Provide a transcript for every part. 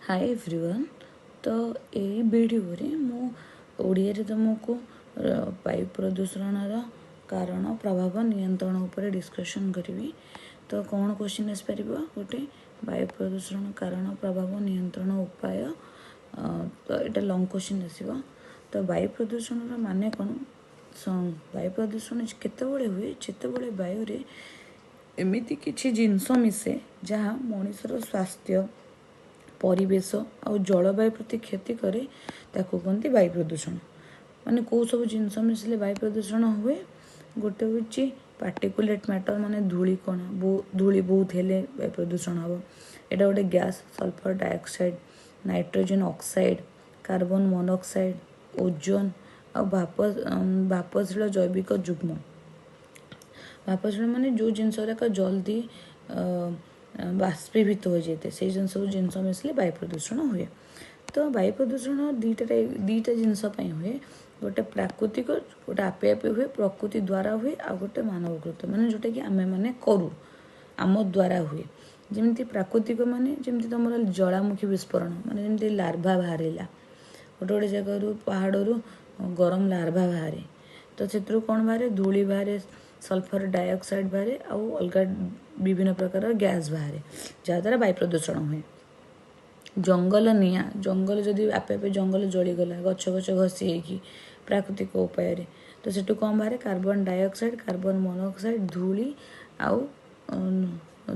ହାଏ everyone. ତ ଏଇ ଭିଡ଼ିଓରେ ମୁଁ ଓଡ଼ିଆରେ ତୁମକୁ ବାୟୁ ପ୍ରଦୂଷଣର କାରଣ, ପ୍ରଭାବ, ନିୟନ୍ତ୍ରଣ ଉପରେ ଡିସ୍କସନ୍ କରିବି। ତ କ'ଣ କୋଶ୍ଚିନ୍ ଆସିପାରିବ? ଗୋଟେ ବାୟୁ ପ୍ରଦୂଷଣ କାରଣ, ପ୍ରଭାବ, ନିୟନ୍ତ୍ରଣ ଉପାୟ। ତ ଏଇଟା ଲଙ୍ଗ୍ କୋଶ୍ଚିନ୍ ଆସିବ। ତ ବାୟୁ ପ୍ରଦୂଷଣର ମାନେ କ'ଣ? ବାୟୁ ପ୍ରଦୂଷଣ କେତେବେଳେ ହୁଏ? ଯେତେବେଳେ ବାୟୁରେ ଏମିତି କିଛି ଜିନିଷ ମିଶେ ଯାହା ମଣିଷର ସ୍ୱାସ୍ଥ୍ୟ, ପରିବେଶ ଆଉ ଜଳବାୟୁ ପ୍ରତି କ୍ଷତି କରେ, ତାକୁ କୁହନ୍ତି ବାୟୁ ପ୍ରଦୂଷଣ। ମାନେ କେଉଁ ସବୁ ଜିନିଷ ମିଶିଲେ ବାୟୁ ପ୍ରଦୂଷଣ ହୁଏ? ଗୋଟେ ହେଉଛି ପାର୍ଟିକୁଲେଟ୍ ମ୍ୟାଟର୍, ମାନେ ଧୂଳିକଣା। ଧୂଳି ବହୁତ ହେଲେ ବାୟୁ ପ୍ରଦୂଷଣ ହେବ। ଏଇଟା ଗୋଟେ gas, sulphur dioxide, nitrogen oxide, carbon monoxide, ozone ଆଉ ଭାପଶୀଳ ଜୈବିକ ଯୁଗ୍ମ। ଭାପଶୀଳ ମାନେ ଯେଉଁ ଜିନିଷ ଗୁଡ଼ାକ ଜଲ୍ଦି ବାଷ୍ପୀଭୂତ ହୋଇଯାଇଥାଏ, ସେଇ ସବୁ ଜିନିଷ ମିଶିଲେ ବାୟୁ ପ୍ରଦୂଷଣ ହୁଏ। ତ ବାୟୁ ପ୍ରଦୂଷଣ ଦୁଇଟା ଜିନିଷ ପାଇଁ ହୁଏ। ଗୋଟେ ପ୍ରାକୃତିକ, ଗୋଟେ ଆପେ ଆପେ ହୁଏ, ପ୍ରକୃତି ଦ୍ୱାରା ହୁଏ, ଆଉ ଗୋଟେ ମାନବକୃତ, ମାନେ ଯେଉଁଟାକି ଆମେମାନେ କରୁ, ଆମ ଦ୍ୱାରା ହୁଏ। ଯେମିତି ପ୍ରାକୃତିକ ମାନେ ଯେମିତି ତୁମର ଜ୍ୱାଳାମୁଖୀ ବିସ୍ଫୋରଣ, ମାନେ ଯେମିତି ଲାଭା ବାହାରିଲା ଗୋଟେ ଗୋଟେ ଜାଗାରୁ, ପାହାଡ଼ରୁ ଗରମ ଲାଭା ବାହାରେ, ତ ସେଥିରୁ କ'ଣ ବାହାରେ? ଧୂଳି ବାହାରେ, ସଲଫର ଡାଇଅକ୍ସାଇଡ଼ ବାହାରେ ଆଉ ଅଲଗା ବିଭିନ୍ନ ପ୍ରକାର ଗ୍ୟାସ୍ ବାହାରେ, ଯାହାଦ୍ୱାରା ବାୟୁ ପ୍ରଦୂଷଣ ହୁଏ। ଜଙ୍ଗଲ ନିଆଁ, ଜଙ୍ଗଲ ଯଦି ଆପେ ଆପେ ଜଙ୍ଗଲ ଜଳିଗଲା, ଗଛ ଗଛ ଘଷି ହେଇକି ପ୍ରାକୃତିକ ଉପାୟରେ, ତ ସେଠୁ କ'ଣ ବାହାରେ? କାର୍ବନ ଡାଇଅକ୍ସାଇଡ଼, କାର୍ବନ ମନୋଅକ୍ସାଇଡ଼,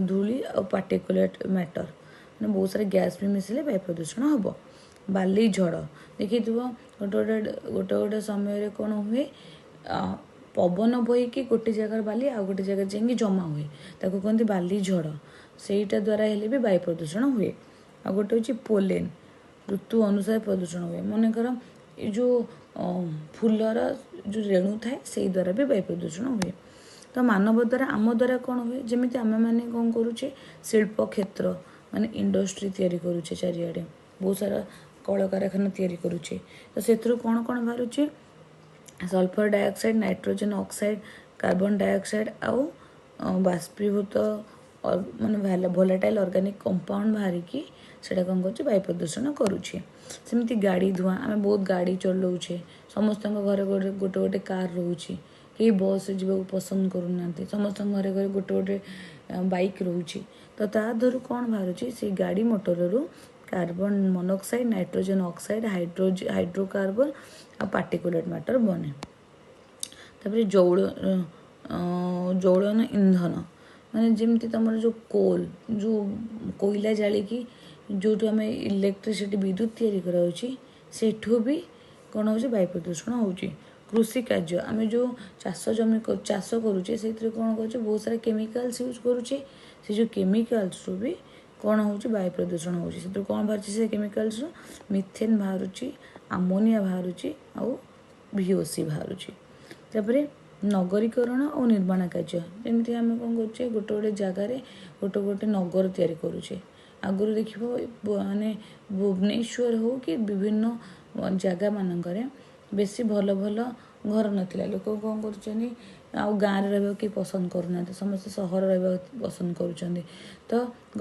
ଧୂଳି ଆଉ ପାର୍ଟିକୁଲେଟ୍ ମ୍ୟାଟର୍, ମାନେ ବହୁତ ସାରା ଗ୍ୟାସ୍ ବି ମିଶିଲେ ବାୟୁ ପ୍ରଦୂଷଣ ହେବ। ବାଲି ଝଡ଼ ଦେଖିଥିବ, ଗୋଟେ ଗୋଟେ ସମୟରେ କ'ଣ ହୁଏ? ପବନ ବୋହିକି ଗୋଟେ ଜାଗାର ବାଲି ଆଉ ଗୋଟେ ଜାଗାରେ ଯାଇକି ଜମା ହୁଏ, ତାକୁ କୁହନ୍ତି ବାଲି ଝଡ଼। ସେଇଟା ଦ୍ୱାରା ହେଲେ ବି ବାୟୁ ପ୍ରଦୂଷଣ ହୁଏ। ଆଉ ଗୋଟେ ହେଉଛି ପୋଲେନ୍, ଋତୁ ଅନୁସାରେ ପ୍ରଦୂଷଣ ହୁଏ। ମନେକର ଏ ଯେଉଁ ଫୁଲର ଯେଉଁ ରେଣୁ ଥାଏ, ସେଇ ଦ୍ୱାରା ବି ବାୟୁ ପ୍ରଦୂଷଣ ହୁଏ। ତ ମାନବ ଦ୍ୱାରା, ଆମ ଦ୍ୱାରା କ'ଣ ହୁଏ? ଯେମିତି ଆମେମାନେ କ'ଣ କରୁଛେ? ଶିଳ୍ପ କ୍ଷେତ୍ର ମାନେ ଇଣ୍ଡଷ୍ଟ୍ରି ତିଆରି କରୁଛେ, ଚାରିଆଡ଼େ ବହୁତ ସାରା କଳକାରଖାନା ତିଆରି କରୁଛେ। ତ ସେଥିରୁ କ'ଣ କ'ଣ ବାହାରୁଛି? Sulphur dioxide, nitrogen oxide, carbon dioxide ଆଉ ବାଷ୍ପୀଭୂତ ମାନେ ଭୋଲାଟାଇଲ୍ ଅର୍ଗାନିକ୍ କମ୍ପାଉଣ୍ଡ ବାହାରିକି ସେଇଟା କ'ଣ କରୁଛି? ବାୟୁ ପ୍ରଦୂଷଣ କରୁଛି। ସେମିତି ଗାଡ଼ି ଧୂଆଁ, ଆମେ ବହୁତ ଗାଡ଼ି ଚଲାଉଛେ, ସମସ୍ତଙ୍କ ଘରେ ଗୋଟେ ଗୋଟେ ଗୋଟେ କାର୍ ରହୁଛି, କେହି ବସ୍ରେ ଯିବାକୁ ପସନ୍ଦ କରୁନାହାନ୍ତି, ସମସ୍ତଙ୍କ ଘରେ ଘରେ ଗୋଟେ ଗୋଟେ ବାଇକ୍ ରହୁଛି। ତ ତା ଦେହରୁ କ'ଣ ବାହାରୁଛି? ସେଇ ଗାଡ଼ି ମଟରରୁ carbon monoxide, nitrogen oxide, hydrocarbon ଆଉ ପାର୍ଟିକୁଲେଟ୍ ମ୍ୟାଟର୍ ବନେ। ତାପରେ ଜୌଳନ ଇନ୍ଧନ, ମାନେ ଯେମିତି ତୁମର ଯେଉଁ କୋଲ୍, ଯେଉଁ କୋଇଲା ଜାଳିକି ଯେଉଁଠୁ ଆମେ ଇଲେକ୍ଟ୍ରିସିଟି, ବିଦ୍ୟୁତ ତିଆରି କରାଯାଉଛି, ସେଠୁ ବି କ'ଣ ହେଉଛି? ବାୟୁ ପ୍ରଦୂଷଣ ହେଉଛି। କୃଷି କାର୍ଯ୍ୟ, ଆମେ ଯେଉଁ ଚାଷ ଜମି ଚାଷ କରୁଛେ, ସେଇଥିରେ କ'ଣ କରୁଛେ? ବହୁତ ସାରା କେମିକାଲ୍ସ ୟୁଜ୍ କରୁଛେ। ସେ ଯେଉଁ କେମିକାଲ୍ସରୁ ବି କ'ଣ ହେଉଛି? ବାୟୁ ପ୍ରଦୂଷଣ ହେଉଛି। ସେଥିରୁ କ'ଣ ବାହାରୁଛି? ସେ କେମିକାଲ୍ସରୁ ମିଥେନ୍ ବାହାରୁଛି, ଆମୋନିଆ ବାହାରୁଛି ଆଉ ଭିଓସି ବାହାରୁଛି। ତାପରେ ନଗରୀକରଣ ଆଉ ନିର୍ମାଣ କାର୍ଯ୍ୟ, ଯେମିତି ଆମେ କ'ଣ କରୁଛେ? ଗୋଟେ ଗୋଟେ ଜାଗାରେ ଗୋଟେ ଗୋଟେ ନଗର ତିଆରି କରୁଛେ। ଆଗରୁ ଦେଖିବ, ମାନେ ଭୁବନେଶ୍ୱର ହଉ କି ବିଭିନ୍ନ ଜାଗାମାନଙ୍କରେ ବେଶୀ ଭଲ ଭଲ ଘର ନଥିଲା। ଲୋକ କ'ଣ କରୁଛନ୍ତି? ଆଉ ଗାଁରେ ରହିବାକୁ କେହି ପସନ୍ଦ କରୁନାହାନ୍ତି, ସମସ୍ତେ ସହର ରହିବାକୁ ପସନ୍ଦ କରୁଛନ୍ତି। ତ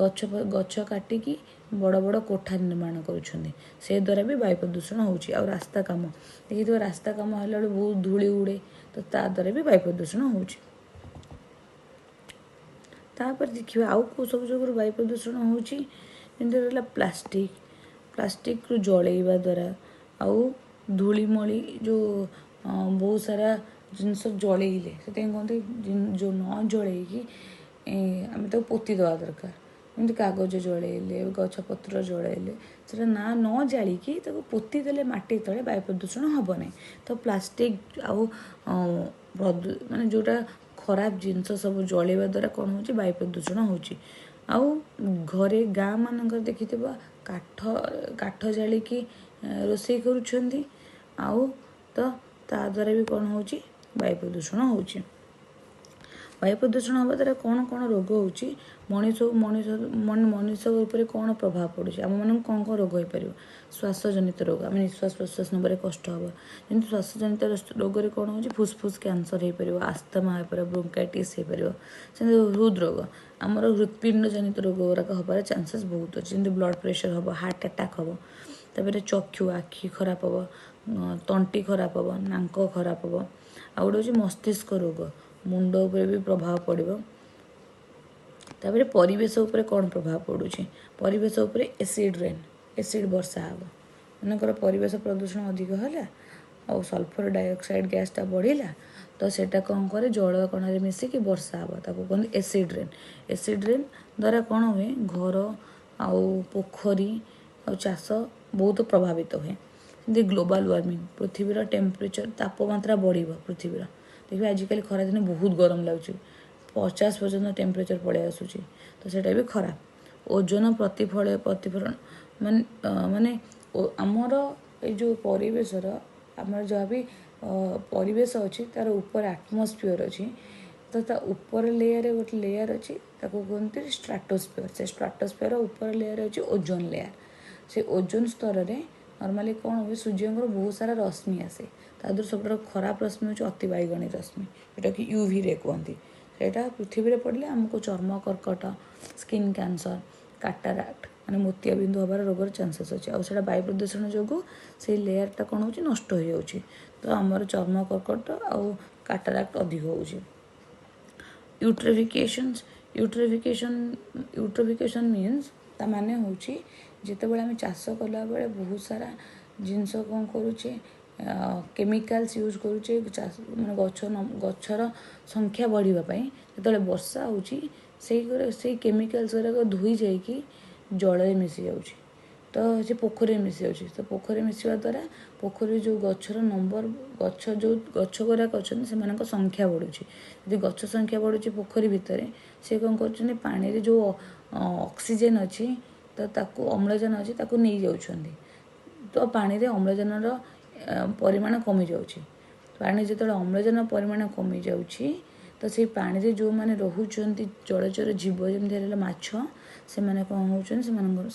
ଗଛ ଗଛ କାଟିକି ବଡ଼ ବଡ଼ କୋଠା ନିର୍ମାଣ କରୁଛନ୍ତି, ସେ ଦ୍ୱାରା ବି ବାୟୁ ପ୍ରଦୂଷଣ ହେଉଛି। ଆଉ ରାସ୍ତା କାମ ଦେଖିଥିବ, ରାସ୍ତା କାମ ହେଲା ବେଳକୁ ବହୁତ ଧୂଳି ଉଡ଼େ, ତ ତା ଦ୍ୱାରା ବି ବାୟୁ ପ୍ରଦୂଷଣ ହେଉଛି। ତାପରେ ଦେଖିବା ଆଉ କେଉଁ ସବୁ ଯୋଗୁରୁ ବାୟୁ ପ୍ରଦୂଷଣ ହେଉଛି। ଯେମିତି ରହିଲା ପ୍ଲାଷ୍ଟିକ୍, ପ୍ଲାଷ୍ଟିକ୍ରୁ ଜଳେଇବା ଦ୍ୱାରା ଆଉ ଧୂଳିମଳି, ଯେଉଁ ବହୁତ ସାରା ଜିନିଷ ଜଳେଇଲେ। ସେଥିପାଇଁ କୁହନ୍ତି ଯେଉଁ ନ ଜଳେଇକି ଆମେ ତାକୁ ପୋତି ଦେବା ଦରକାର। ଯେମିତି କାଗଜ ଜଳେଇଲେ, ଗଛପତ୍ର ଜଳେଇଲେ, ସେଟା ନା ନ ଜାଳିକି ତାକୁ ପୋତି ଦେଲେ ମାଟି ତଳେ ବାୟୁ ପ୍ରଦୂଷଣ ହେବ ନାହିଁ। ତ ପ୍ଲାଷ୍ଟିକ୍ ଆଉ ମାନେ ଯେଉଁଟା ଖରାପ ଜିନିଷ ସବୁ ଜଳେଇବା ଦ୍ୱାରା କ'ଣ ହେଉଛି? ବାୟୁ ପ୍ରଦୂଷଣ ହେଉଛି। ଆଉ ଘରେ ଗାଁ ମାନଙ୍କରେ ଦେଖିଥିବ, କାଠ କାଠ ଜାଳିକି ରୋଷେଇ କରୁଛନ୍ତି, ଆଉ ତ ତା ଦ୍ୱାରା ବି କ'ଣ ହେଉଛି? ବାୟୁ ପ୍ରଦୂଷଣ ହେଉଛି। ବାୟୁ ପ୍ରଦୂଷଣ ହେବା ଦ୍ୱାରା କ'ଣ କ'ଣ ରୋଗ ହେଉଛି? ମଣିଷ ମଣିଷ ମାନେ ମଣିଷ ଉପରେ କ'ଣ ପ୍ରଭାବ ପଡ଼ୁଛି? ଆମମାନଙ୍କୁ କ'ଣ କ'ଣ ରୋଗ ହେଇପାରିବ? ଶ୍ୱାସଜନିତ ରୋଗ, ଆମେ ନିଶ୍ୱାସ ପ୍ରଶ୍ୱାସ ନେବାରେ କଷ୍ଟ ହେବ। ଯେମିତି ଶ୍ୱାସଜନିତ ରୋଗରେ କ'ଣ ହେଉଛି? ଫୁସଫୁସ କ୍ୟାନ୍ସର ହେଇପାରିବ, ଆସ୍ଥମା ହେଇପାରିବ, ବ୍ରୋଙ୍କାଇଟିସ୍ ହେଇପାରିବ। ସେମିତି ହୃଦରୋଗ, ଆମର ହୃତ୍ପିଣ୍ଡ ଜନିତ ରୋଗ ଗୁଡ଼ାକ ହେବାର ଚାନ୍ସେସ୍ ବହୁତ ଅଛି। ଯେମିତି ବ୍ଲଡ଼ ପ୍ରେସର ହେବ, ହାର୍ଟ ଆଟାକ୍ ହେବ। ତାପରେ ଚକ୍ଷୁ, ଆଖି ଖରାପ ହେବ, ତଣ୍ଟି ଖରାପ ହେବ, ନାକ ଖରାପ ହେବ। ଆଉ ଗୋଟେ ହେଉଛି ମସ୍ତିଷ୍କ ରୋଗ, ମୁଣ୍ଡ ଉପରେ ବି ପ୍ରଭାବ ପଡ଼ିବ। ତାପରେ ପରିବେଶ ଉପରେ କ'ଣ ପ୍ରଭାବ ପଡ଼ୁଛି? ପରିବେଶ ଉପରେ ଏସିଡ଼ ରେନ୍, ଏସିଡ଼ ବର୍ଷା ହେବ। ମନେକର ପରିବେଶ ପ୍ରଦୂଷଣ ଅଧିକ ହେଲା ଆଉ ସଲଫର ଡାଇଅକ୍ସାଇଡ଼ ଗ୍ୟାସ୍ଟା ବଢ଼ିଲା, ତ ସେଇଟା କ'ଣ କରେ? ଜଳ କଣାରେ ମିଶିକି ବର୍ଷା ହେବ, ତାକୁ କୁହନ୍ତି ଏସିଡ଼ ରେନ୍। ଏସିଡ଼ ରେନ୍ ଦ୍ୱାରା କ'ଣ ହୁଏ? ଘର ଆଉ ପୋଖରୀ ଆଉ ଚାଷ ବହୁତ ପ୍ରଭାବିତ ହୁଏ। ଯେମିତି ଗ୍ଲୋବାଲ୍ ୱାର୍ମିଂ, ପୃଥିବୀର ଟେମ୍ପରେଚର, ତାପମାତ୍ରା ବଢ଼ିବ ପୃଥିବୀର। ଦେଖିବେ ଆଜିକାଲି ଖରାଦିନେ ବହୁତ ଗରମ ଲାଗୁଛି, 50 ପର୍ଯ୍ୟନ୍ତ ଟେମ୍ପରେଚର ପଳେଇ ଆସୁଛି, ତ ସେଇଟା ବି ଖରାପ। ଓଜନ ପ୍ରତିଫଳନ ମାନେ ମାନେ ଆମର ଏଇ ଯେଉଁ ପରିବେଶର, ଆମର ଯାହା ବି ପରିବେଶ ଅଛି, ତାର ଉପରେ ଆଟମୋସ୍ଫିୟର ଅଛି, ତ ତା ଉପର ଲେୟାରରେ ଗୋଟେ ଲେୟାର ଅଛି, ତାକୁ କୁହନ୍ତି ଷ୍ଟ୍ରାଟୋସ୍ଫିୟର। ସେ ଷ୍ଟ୍ରାଟୋସ୍ଫିୟର ଉପର ଲେୟାର ଅଛି ଓଜୋନ ଲେୟାର। ସେ ଓଜୋନ ସ୍ତରରେ ନର୍ମାଲି କ'ଣ ହୁଏ? ସୂର୍ଯ୍ୟଙ୍କର ବହୁତ ସାରା ରଶ୍ମି ଆସେ। ତା ଦେହରୁ ସବୁଠାରୁ ଖରାପ ରଶ୍ମି ହେଉଛି ଅତି ବାଇଗଣୀ ରଶ୍ମି, ଯେଉଁଟାକି ୟୁଭି ରେ କୁହନ୍ତି। ସେଇଟା ପୃଥିବୀରେ ପଡ଼ିଲେ ଆମକୁ ଚର୍ମ କର୍କଟ, ସ୍କିନ୍ କ୍ୟାନ୍ସର, କାଟାରାକ୍ଟ ମାନେ ମୋତିଆ ବିନ୍ଦୁ ହେବାର ରୋଗର ଚାନ୍ସେସ୍ ଅଛି। ଆଉ ସେଇଟା ବାୟୁ ପ୍ରଦୂଷଣ ଯୋଗୁଁ ସେଇ ଲେୟାରଟା କ'ଣ ହେଉଛି? ନଷ୍ଟ ହେଇଯାଉଛି। ତ ଆମର ଚର୍ମ କର୍କଟ ଆଉ କାଟାରାକ୍ଟ ଅଧିକ ହେଉଛି। ୟୁଟ୍ରୋଫିକେସନ୍ସ, ୟୁଟ୍ରୋଫିକେସନ୍, ୟୁଟ୍ରୋଫିକେସନ୍ ମିନ୍ସ, ତା ମାନେ ହେଉଛି ଯେତେବେଳେ ଆମେ ଚାଷ କଲାବେଳେ ବହୁତ ସାରା ଜିନିଷ କ'ଣ କରୁଛେ, କେମିକାଲ୍ସ ୟୁଜ୍ କରୁଛେ ଚାଷ ମାନେ ଗଛର ସଂଖ୍ୟା ବଢ଼ିବା ପାଇଁ, ଯେତେବେଳେ ବର୍ଷା ହେଉଛି ସେଇ ସେଇ କେମିକାଲ୍ସ ଗୁଡ଼ାକ ଧୋଇ ଯାଇକି ଜଳରେ ମିଶି ଯାଉଛି, ତ ସେ ପୋଖରୀରେ ମିଶି ଯାଉଛି। ତ ପୋଖରୀରେ ମିଶିବା ଦ୍ୱାରା ପୋଖରୀରେ ଯେଉଁ ଗଛର ନମ୍ବର, ଗଛ ଯେଉଁ ଗଛ ଗୁଡ଼ାକ ଅଛନ୍ତି, ସେମାନଙ୍କ ସଂଖ୍ୟା ବଢ଼ୁଛି। ଯଦି ଗଛ ସଂଖ୍ୟା ବଢ଼ୁଛି ପୋଖରୀ ଭିତରେ, ସେ କ'ଣ କରୁଛନ୍ତି? ପାଣିରେ ଯେଉଁ ଅକ୍ସିଜେନ୍ ଅଛି, ତ ତାକୁ ଅମ୍ଳଜାନ ଅଛି, ତାକୁ ନେଇଯାଉଛନ୍ତି। ତ ପାଣିରେ ଅମ୍ଳଜାନର ପରିମାଣ କମିଯାଉଛି। ପାଣି ଯେତେବେଳେ ଅମ୍ଳଜାନ ପରିମାଣ କମିଯାଉଛି, ତ ସେଇ ପାଣିରେ ଯେଉଁମାନେ ରହୁଛନ୍ତି ଜଳଚର ଜୀବ, ଯେମିତି ହେଲା ମାଛ, ସେମାନେ କ'ଣ ହେଉଛନ୍ତି?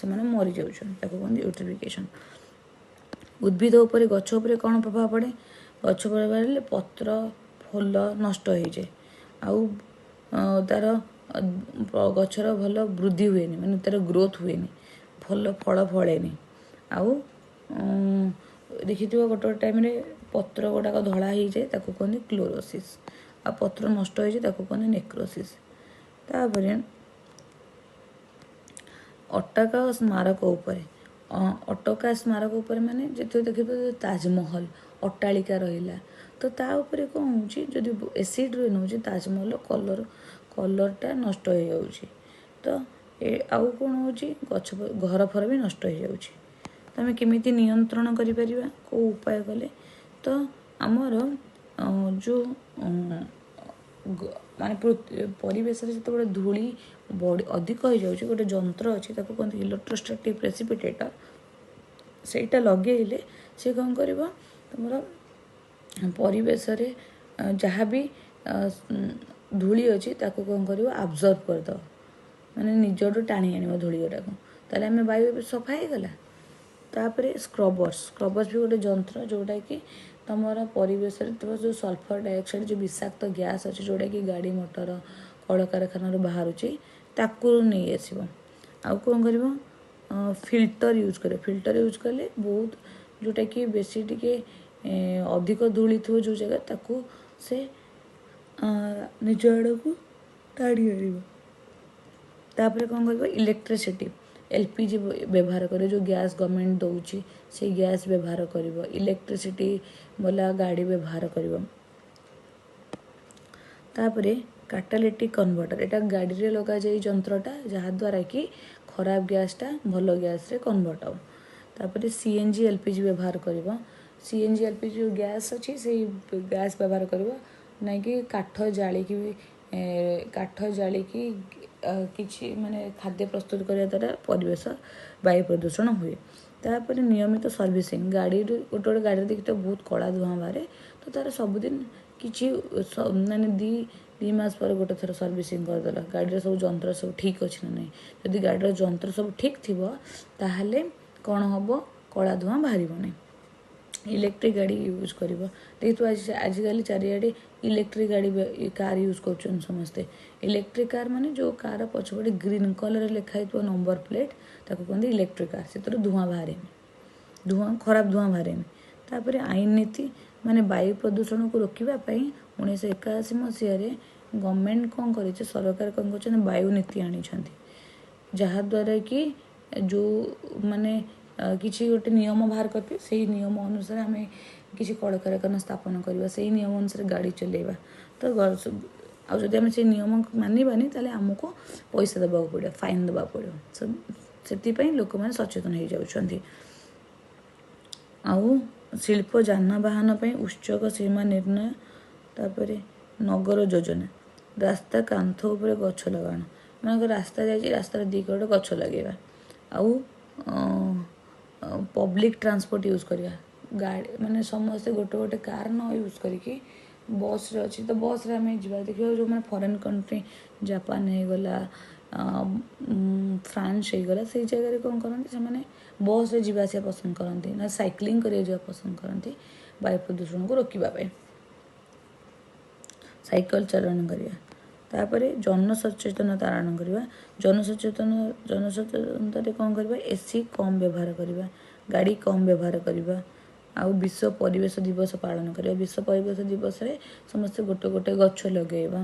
ସେମାନେ ମରିଯାଉଛନ୍ତି। ତାକୁ କୁହନ୍ତି ୟୁଟ୍ରିଫିକେସନ୍। ଉଦ୍ଭିଦ ଉପରେ, ଗଛ ଉପରେ କ'ଣ ପ୍ରଭାବ ପଡ଼େ? ଗଛ ପ୍ରଭାବ ହେଲେ ପତ୍ର, ଫୁଲ ନଷ୍ଟ ହେଇଯାଏ ଆଉ ତାର ଗଛର ଭଲ ବୃଦ୍ଧି ହୁଏନି, ମାନେ ତାର ଗ୍ରୋଥ୍ ହୁଏନି, ଭଲ ଫଳ ଫଳେନି। ଆଉ ଦେଖିଥିବ ଗୋଟେ ଗୋଟେ ଟାଇମ୍ରେ ପତ୍ର ଗୁଡ଼ାକ ଧଳା ହେଇଯାଏ, ତାକୁ କୁହନ୍ତି କ୍ଲୋରୋସିସ୍। ଆଉ ପତ୍ର ନଷ୍ଟ ହେଇଯାଏ, ତାକୁ କୁହନ୍ତି ନେକ୍ରୋସିସ୍। ତାପରେ ଅଟକା ସ୍ମାରକ ଉପରେ, ଅଟକା ସ୍ମାରକ ଉପରେ ମାନେ ଯେତେବେଳେ ଦେଖିବ ତାଜମହଲ, ଅଟ୍ଟାଳିକା ରହିଲା, ତ ତା ଉପରେ କ'ଣ ହେଉଛି? ଯଦି ଏସିଡ଼ ରେନ୍ ହେଉଛି, ତାଜମହଲର କଲର୍ଟା ନଷ୍ଟ ହେଇଯାଉଛି। ତ ଆଉ କ'ଣ ହେଉଛି? ଗଛ, ଘର ଫର ବି ନଷ୍ଟ ହେଇଯାଉଛି। ତ ଆମେ କେମିତି ନିୟନ୍ତ୍ରଣ କରିପାରିବା? କେଉଁ ଉପାୟ କଲେ? ତ ଆମର ଯେଉଁ ମାନେ ପରିବେଶରେ ଯେତେବେଳେ ଧୂଳି ବଢ଼ି ଅଧିକ ହେଇଯାଉଛି, ଗୋଟେ ଯନ୍ତ୍ର ଅଛି, ତାକୁ କୁହନ୍ତି ଇଲେକ୍ଟ୍ରୋଷ୍ଟାଟିକ୍ ପ୍ରେସିପିଟେଟର। ସେଇଟା ଲଗେଇଲେ ସେ କ'ଣ କରିବ? ତୁମର ପରିବେଶରେ ଯାହା ବି ଧୂଳି ଅଛି, ତାକୁ କ'ଣ କରିବ? ଆବଜର୍ବ କରିଦେବ, ମାନେ ନିଜଠୁ ଟାଣି ଆଣିବ ଧୂଳି ଗୁଡ଼ାକୁ। ତାହେଲେ ଆମେ ବାୟୁ ସଫା ହେଇଗଲା। ତାପରେ ସ୍କ୍ରବର୍ସ, ସ୍କ୍ରବର୍ସ ବି ଗୋଟେ ଯନ୍ତ୍ର, ଯେଉଁଟାକି ତୁମର ପରିବେଶରେ ଥିବା ଯେଉଁ ସଲଫର ଡାଇଅକ୍ସାଇଡ଼, ଯେଉଁ ବିଷାକ୍ତ ଗ୍ୟାସ୍ ଅଛି, ଯେଉଁଟାକି ଗାଡ଼ି ମଟର, କଳକାରଖାନାରୁ ବାହାରୁଛି, ତାକୁ ନେଇ ଆସିବ। ଆଉ କ'ଣ କରିବ? ଫିଲ୍ଟର ୟୁଜ୍ କରିବ। ଫିଲ୍ଟର ୟୁଜ୍ କଲେ ବହୁତ ଯେଉଁଟାକି ବେଶୀ ଟିକେ ଅଧିକ ଧୂଳି ଥିବ ଯେଉଁ ଜାଗା, ତାକୁ ସେ ନିଜ ଆଡ଼କୁ ଟାଣି ଆଣିବ। ତାପରେ କ'ଣ କରିବ? ଇଲେକ୍ଟ୍ରିସିଟି, ଏଲପିଜି ବ୍ୟବହାର କରିବ। ଯେଉଁ ଗ୍ୟାସ୍ ଗଭର୍ଣ୍ଣମେଣ୍ଟ ଦେଉଛି, ସେଇ ଗ୍ୟାସ୍ ବ୍ୟବହାର କରିବ। ଇଲେକ୍ଟ୍ରିସିଟି ବାଲା ଗାଡ଼ି ବ୍ୟବହାର କରିବ। ତାପରେ କାଟାଲିଟିକ୍ କନଭର୍ଟର, ଏଇଟା ଗାଡ଼ିରେ ଲଗାଯାଏ ଯନ୍ତ୍ରଟା, ଯାହାଦ୍ୱାରା କି ଖରାପ ଗ୍ୟାସ୍ଟା ଭଲ ଗ୍ୟାସ୍ରେ କନଭର୍ଟ ହେବ। ତାପରେ ସିଏନଜି, ଏଲପିଜି ବ୍ୟବହାର କରିବ। ସିଏନଜି, ଏଲପିଜି ଯେଉଁ ଗ୍ୟାସ୍ ଅଛି, ସେଇ ଗ୍ୟାସ୍ ବ୍ୟବହାର କରିବ, ନାଇଁକି କାଠ ଜାଳିକି ବି। କାଠ ଜାଳିକି କିଛି ମାନେ ଖାଦ୍ୟ ପ୍ରସ୍ତୁତ କରିବା ଦ୍ୱାରା ପରିବେଶ ବାୟୁ ପ୍ରଦୂଷଣ ହୁଏ। ତାପରେ ନିୟମିତ ସର୍ଭିସିଂ। ଗାଡ଼ିରୁ ଗୋଟେ ଗୋଟେ ଗାଡ଼ିରେ ଦେଖିଥିବ ବହୁତ କଳା ଧୂଆଁ ବାହାରେ, ତ ତାର ସବୁଦିନ କିଛି ମାନେ 2 ମାସ ପରେ ଗୋଟେ ଥର ସର୍ଭିସିଂ କରିଦେଲା, ଗାଡ଼ିର ସବୁ ଯନ୍ତ୍ର ସବୁ ଠିକ୍ ଅଛି ନା ନାହିଁ। ଯଦି ଗାଡ଼ିର ଯନ୍ତ୍ର ସବୁ ଠିକ୍ ଥିବ, ତାହେଲେ କ'ଣ ହେବ? କଳା ଧୂଆଁ ବାହାରିବ ନାହିଁ। ଇଲେକ୍ଟ୍ରିକ୍ ଗାଡ଼ି ୟୁଜ୍ କରିବ। ଯେହେତୁ ଆଜିକାଲି ଚାରିଆଡ଼େ ଇଲେକ୍ଟ୍ରିକ୍ ଗାଡ଼ି, କାର୍ ୟୁଜ୍ କରୁଛନ୍ତି ସମସ୍ତେ। ଇଲେକ୍ଟ୍ରିକ୍ କାର୍ ମାନେ ଯେଉଁ କାର୍ ପଛପଟେ ଗ୍ରୀନ୍ କଲର୍ରେ ଲେଖା ହେଇଥିବ ନମ୍ବର ପ୍ଲେଟ୍, ତାକୁ କୁହନ୍ତି ଇଲେକ୍ଟ୍ରିକ୍ କାର୍। ସେଥିରୁ ଧୂଆଁ ବାହାରେନି, ଧୂଆଁ, ଖରାପ ଧୂଆଁ ବାହାରେନି। ତାପରେ ଆଇନ ନୀତି, ମାନେ ବାୟୁ ପ୍ରଦୂଷଣକୁ ରୋକିବା ପାଇଁ 1981 ମସିହାରେ ଗଭର୍ଣ୍ଣମେଣ୍ଟ କ'ଣ କରିଛି, ସରକାର କ'ଣ କରିଛନ୍ତି, ବାୟୁ ନୀତି ଆଣିଛନ୍ତି, ଯାହାଦ୍ୱାରା କି ଯେଉଁ ମାନେ କିଛି ଗୋଟେ ନିୟମ ବାହାର କରିବେ, ସେଇ ନିୟମ ଅନୁସାରେ ଆମେ କିଛି କଳକାରଖାନା ସ୍ଥାପନ କରିବା, ସେଇ ନିୟମ ଅନୁସାରେ ଗାଡ଼ି ଚଲେଇବା। ତ ଆଉ ଯଦି ଆମେ ସେଇ ନିୟମ ମାନିବାନି, ତାହେଲେ ଆମକୁ ପଇସା ଦେବାକୁ ପଡ଼ିବ, ଫାଇନ୍ ଦେବାକୁ ପଡ଼ିବ। ସେଥିପାଇଁ ଲୋକମାନେ ସଚେତନ ହେଇଯାଉଛନ୍ତି। ଆଉ ଶିଳ୍ପ, ଯାନବାହନ ପାଇଁ ଉତ୍ସର୍ଗ ସୀମା ନିର୍ଣ୍ଣୟ। ତାପରେ ନଗର ଯୋଜନା, ରାସ୍ତା କାନ୍ଥ ଉପରେ ଗଛ ଲଗାଣ, ମନେକର ରାସ୍ତା ଯାଇଛି, ରାସ୍ତାର ଦୁଇ କଡ଼ ଗଛ ଲଗେଇବା। ଆଉ ପବ୍ଲିକ୍ ଟ୍ରାନ୍ସପୋର୍ଟ ୟୁଜ୍ କରିବା, ଗାଡ଼ି ମାନେ ସମସ୍ତେ ଗୋଟେ ଗୋଟେ କାର୍ ନ ୟୁଜ୍ କରିକି ବସ୍ରେ ଅଛି ତ ବସ୍ରେ ଆମେ ଯିବା। ଦେଖିବା, ଯେଉଁମାନେ ଫରେନ୍ କଣ୍ଟ୍ରି, ଜାପାନ ହେଇଗଲା, ଫ୍ରାନ୍ସ ହେଇଗଲା, ସେଇ ଜାଗାରେ କ'ଣ କରନ୍ତି, ସେମାନେ ବସ୍ରେ ଯିବା ଆସିବା ପସନ୍ଦ କରନ୍ତି ନା ସାଇକ୍ଲିଂ କରିବାକୁ ଯିବା ପସନ୍ଦ କରନ୍ତି। ବାୟୁ ପ୍ରଦୂଷଣକୁ ରୋକିବା ପାଇଁ ସାଇକେଲ ଚାଳନ କରିବା। ତାପରେ ଜନସଚେତନତା ଆହରଣ କରିବା। ଜନସଚେତନତାରେ କ'ଣ କରିବା? ଏସି କମ୍ ବ୍ୟବହାର କରିବା, ଗାଡ଼ି କମ୍ ବ୍ୟବହାର କରିବା। ଆଉ ବିଶ୍ୱ ପରିବେଶ ଦିବସ ପାଳନ କରିବା। ବିଶ୍ୱ ପରିବେଶ ଦିବସରେ ସମସ୍ତେ ଗୋଟେ ଗୋଟେ ଗଛ ଲଗାଇବା।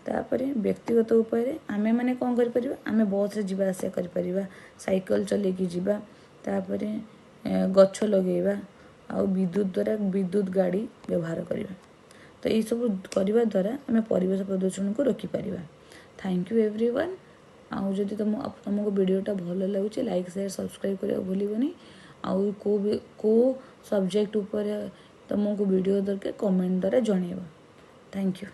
ତାପରେ ବ୍ୟକ୍ତିଗତ ଉପାୟରେ ଆମେମାନେ କ'ଣ କରିପାରିବା? ଆମେ ବସ୍ରେ ଯିବା ଆସିବା କରିପାରିବା, ସାଇକେଲ ଚଲେଇକି ଯିବା, ତାପରେ ଗଛ ଲଗାଇବା, ଆଉ ବିଦ୍ୟୁତ ଦ୍ୱାରା ବିଦ୍ୟୁତ ଗାଡ଼ି ବ୍ୟବହାର କରିବା। ତ ଏଇସବୁ କରିବା ଦ୍ୱାରା ଆମେ ପରିବେଶ ପ୍ରଦୂଷଣକୁ ରୋକିପାରିବା। Thank you everyone. ଆଉ ଯଦି ତୁମକୁ ଭିଡ଼ିଓଟା ଭଲ ଲାଗୁଛି, ଲାଇକ୍, ସେୟାର, ସବସ୍କ୍ରାଇବ୍ କରିବାକୁ ଭୁଲିବନି। ଆଉ କେଉଁ ବି କେଉଁ ସବଜେକ୍ଟ ଉପରେ ତୁମକୁ ଭିଡ଼ିଓ ଦରକାର, କମେଣ୍ଟ ଦ୍ୱାରା ଜଣାଇବ। Thank you.